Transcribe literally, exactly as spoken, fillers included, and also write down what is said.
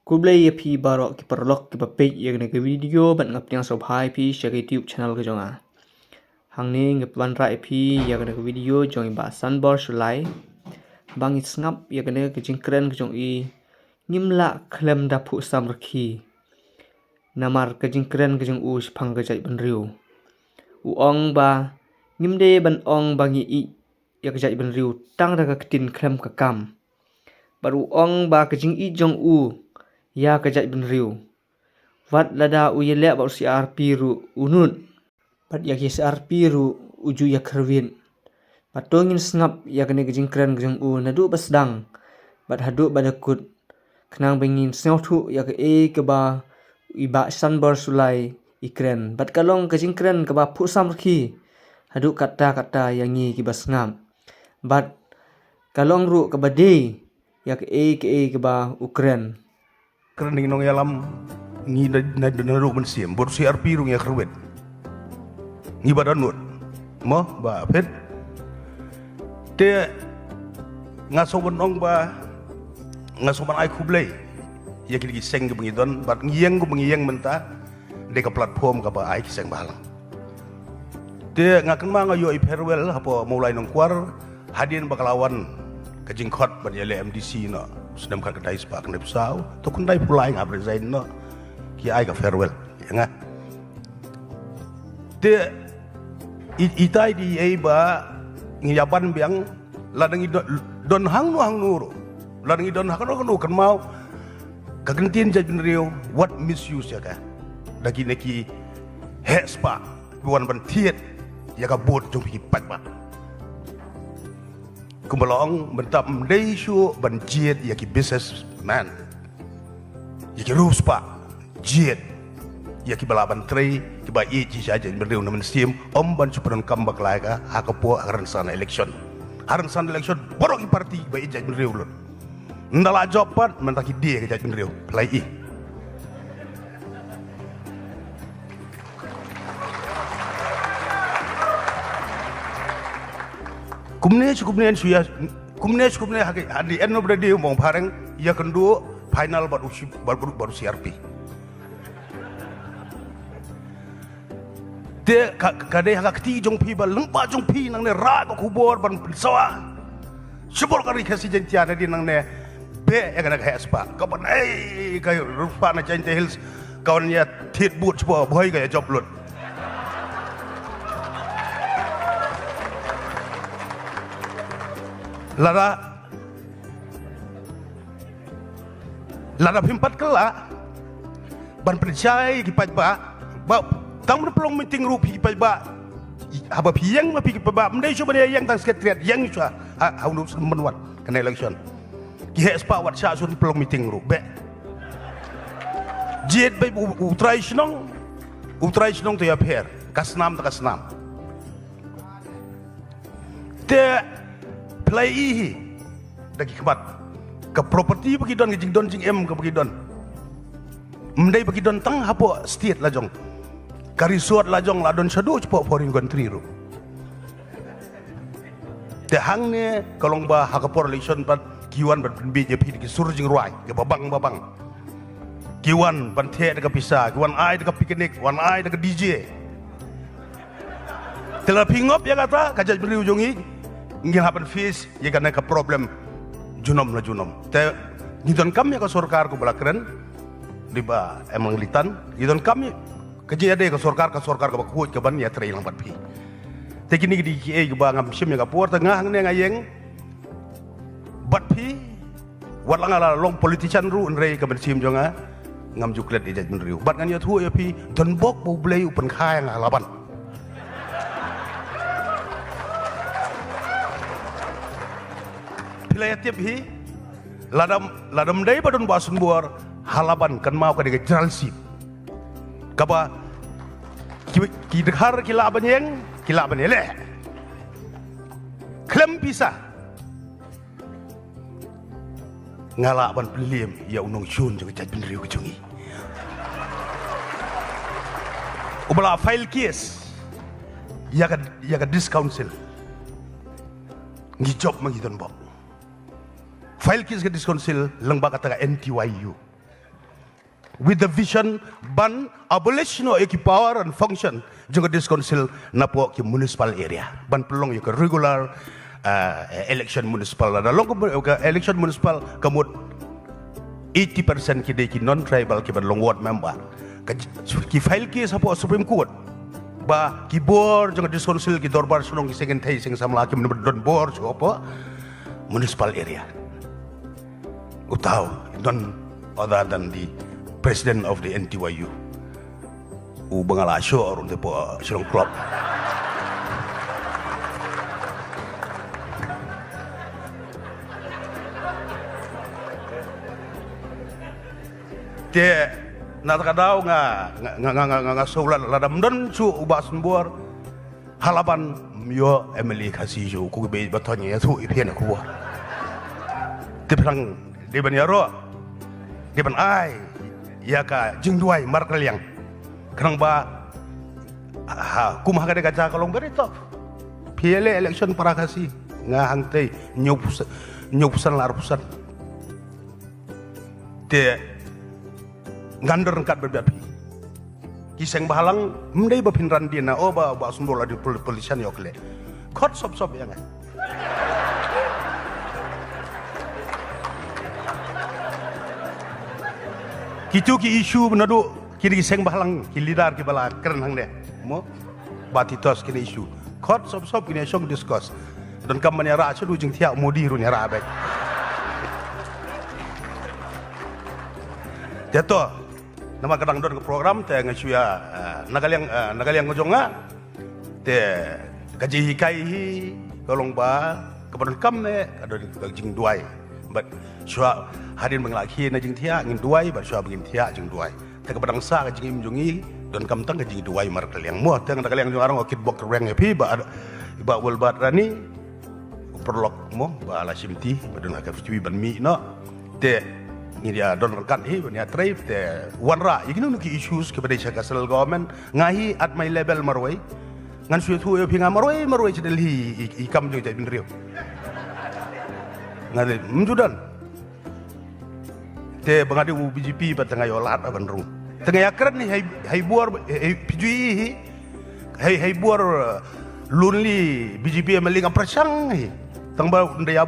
Khublei ïa phi baroh ki paralok kiba peit ïa kane ka video bad nga pdiang sngewbha ïa phi sha ka YouTube channel ka jong nga. Hangne nga pynwanrah ïa phi ïa kane ka video jong i Bah Sanbor Shullai. Ba ngi sngap ïa kane ka jingkren ka jong i, ngim lah khlem da phuh samrkhie. Namar ka jingkren ka jong u shaphang ka jaitbynriew. U ong ba ngim dei ban ong ba ngi ïeit ïa ka jaitbynriew tang da ka ktien khlem ka kam. Bad u ong ba ka jingïeit jong u ïa ka jaitbynriew, wat lada u ïaleh bad u C R P ruh u nud. Bad ïa ki C R P ruh u ju ïakyrwit. Bad to ngin sngap ïa kane ka jingkren ka jong u naduh ba sdang bad haduh ba da kut, khnang ba ngin sngewthuh ïa kaei kaba i Bah Sanbor Shullai i kren. Bad ka long ka jingkren kaba phuh samrkhie haduh katta katta ïa ngi kiba sngap. Bad ka long ruh kaba dei ïa kaei kaei kaba u kren. Kren ïa ki nongïalam, ngi na, na, naduh mynsiem, bad u C R P ruh ngi ïakyrwit. Ngi ba da nud. Mo, ba phet. Te nga sngewbha ban ong ba nga sngewbha ban ai khublei ïa kine ki seng kiba ngi don, bad ngi ïeng kumba ngi ïeng mynta, dei ka platform kaba ai ki seng bhalang. Te nga kynmaw nga ïoh i farewell hapoh Mawlai Nongkwar, hadien ba ka la wan ka jingkhot ban ïaleh M D C noh, snem khatkhyndai spah khyndaiphew saw, to khyndaiphew lai nga hap resign noh, ki ai ka farewell ïa nga. Te i, itai dei ei ba ngi ïa ban biang, lada ngi don, don hangno hangno ruh, lada ngi don hangno hangno, kynmaw ka ktien jaitbynriew wat misuse ïa ka da kine ki hehspah kiba wan ban thied ïa ka vote jong phi ki paidbah. Kumba la ong mynta, ym dei shuh ban jied ïa ki businessman, ïa ki riewspah, jied ïa kiba lah ban trei, kiba ïeit shisha ïa jaitbynriew na mynsiem, ym ban shu pyndonkam bakla ïa ka ha ka por, ha ka rynsan election. Ha rynsan election baroh ki party kiba ïeit jaitbynriew lut. Ynda la jop pat, mynta ki die ka jaitbynriew. Phi la ïohi. Kumne shu kumne shu ïa, kumne shu kumne ha ka, at the end of the day, u ong phareng ïakynduh final bad u shi-, bad, bad, bad u C R P. Te ka, ka dei ha ka kti jong phi ba lyngba jong phi nangne rah ka khubor ban pynsawa. Shibun ka ri Khasi Jaiñtia nadien nangne, beh ïa kane ka hehspah. Ka ban ei ka riewspah na Jaintia Hills ka wan ïa thied vote shibun, bhoi ka ïa jop lut. Lada, lada phim pat kylla ban pynshai ki paidbah, ba tang ban pynlong meeting ruh phi ki paidbah, haba phi ïeng ma phi ki paidbah, ym dei shuh ban ïeng tang Secretariat, ïeng shuwa ha, ha u nus mynwan kane election. Ki hehspah wat shah shuh pynlong meeting ruh, beh. Jied beit u, u trai shnong, u trai shnong to ïapher, ka snam to ka snam. Te phi la ïohi hi da ki khmat ka property ba ki don, ka jingdon jingem kaba ki don. Ym dei ba ki don tang hapoh state la jong. Ka resort la jong la don shaduh shapoh foreign country ruh. Te hangne ka long ba ha ka por election pat ki wan ban pynbiej ïa phi da ki sur jingrwai kiba bang ba bang. Ki wan ban theh da ka pisa, ki wan ai da ka picnic, wan ai da ka D J. Te lada phi ngop ïa kata, ka jaitbynriew jong ngi, ngin hap ban face ïa kane ka problem junom la junom. Te ngi donkam ïa ka sorkar kumba la kren da i Bah M Langlitan, ngi donkam ïa ka jingïadei ka sorkar, ka sorkar kaba khuid ka ban ïatrei lang bad phi. Te kine ki dei kiei kiba ngam shim ïa ka por, te nga hangne nga ïeng bad phi, wat la nga la long politician ruh, hynrei ka mynsiem jong nga ngam ju klet ïa jaitbynriew. Bad ngan ïathuh ïa phi, donbok ba U Blei u pynkha ïa nga ha Laban. Phi la ïa tip hi, lada, lada ym dei ba don Bah Sanbor ha Laban, kynmaw ka dei ka jralsip kaba ki, ki dkhar ki lah ban ïeng, ki lah ban ïaleh. Khlem pisa nga lah ban pynliem ïa u nongshun jong ka jaitbynriew ka jong ngi uba la file case ïa ka, ïa ka District Council. Ngi jop ma ngi donbok. File case ka District Council lyngba kata ka N T Y U. with the vision ban abolish noh ïa ki power and function jong ka District Council napoh ki municipal area, ban pynlong ïa ka regular, uh, election municipal. Lada long ka election municipal, ka mut eighty percent ki dei ki non tribal ki ban long ward member. Ka, ki file case hapoh Supreme Court ba ki bor jong ka District Council, ki dorbar shnong, ki seng kynthei seng samla kim don bor shuh hapoh municipal area. Uta u, none other than the president of the N T Y U, u ba nga la shoh ruh te po shnong Klop. Te na kata ka daw nga, nga, nga, nga, nga, nga shu lad, lada ym don shuh u Bah Sunbor, ha Laban ym ïoh M L A Khasi shuh, ko kiba ïeit ba thoh ïathuh ïa phi na khubor. Te phi dang dei ban ïaroh, dei ban ai ïa ka jingduwai markylliang. Khnang ba, ha, kum ha kane ka jaka ka long very tough. Phi ïaleh election para Khasi, nga hangtei hynñiew percent, hynñiew percent la ar percent. Te ngan don ryngkat bad phi. Ki seng bhalang, ym dei ba phin ran dien na, oh, ba, Bah Sunbor la dei pol-, politician, ïoh khleh. Khot sop sop ïa nga. Kitu ki issue ba naduh kine ki seng bhalang, ki leader kiba la kren hangne, mo? Ba Titos, kine issue. Khot sop sop, kine shong discuss. Donkam ban ïarah shuh, jingthiah Modi ruh ïarah beit. Te to, namar ka dang don ka program te nga shu ïa, eh, na ka liang, eh, na ka liang ka jong nga. Te ka jinghikai hi ka long ba kaba donkam ne ka don ka jingduwai. Bad shuwa hadien ba ngi la khie na jingthiah, ngin duwai, bad shuwa ba ngin thiah, jingduwai. Te kaba dang sah ka jingim jong ngi, donkam tang ka jingduwai markylliang, mo. Te na ka liang jong nga ruh nga kitbok kyrweng ïa phi, Bah, Bah Wilbert Rani, u paralok, mo, ba la shim ti, ba don ha ka F T V ban mih noh. Te ngin ïa don ryngkat hi ban ïatrei, te wanrah ïa kino kino ki issues kiba dei sha ka central government. Nga hi at my level marwei, ngan shu ïathuh ïa phi, nga marwei marwei sha Delhi i, i kam jong jaitbynriew. Nga dei, ym ju don. Te ba nga dei u B J P ba te nga ïoh lad ban rung. Te nga ïakren hi, hai, hai bor, hai, phi ju i hi. Hai, hai bor, uh, lonely B J P M L A nga pyrshang hi. Tang ba ynda ïa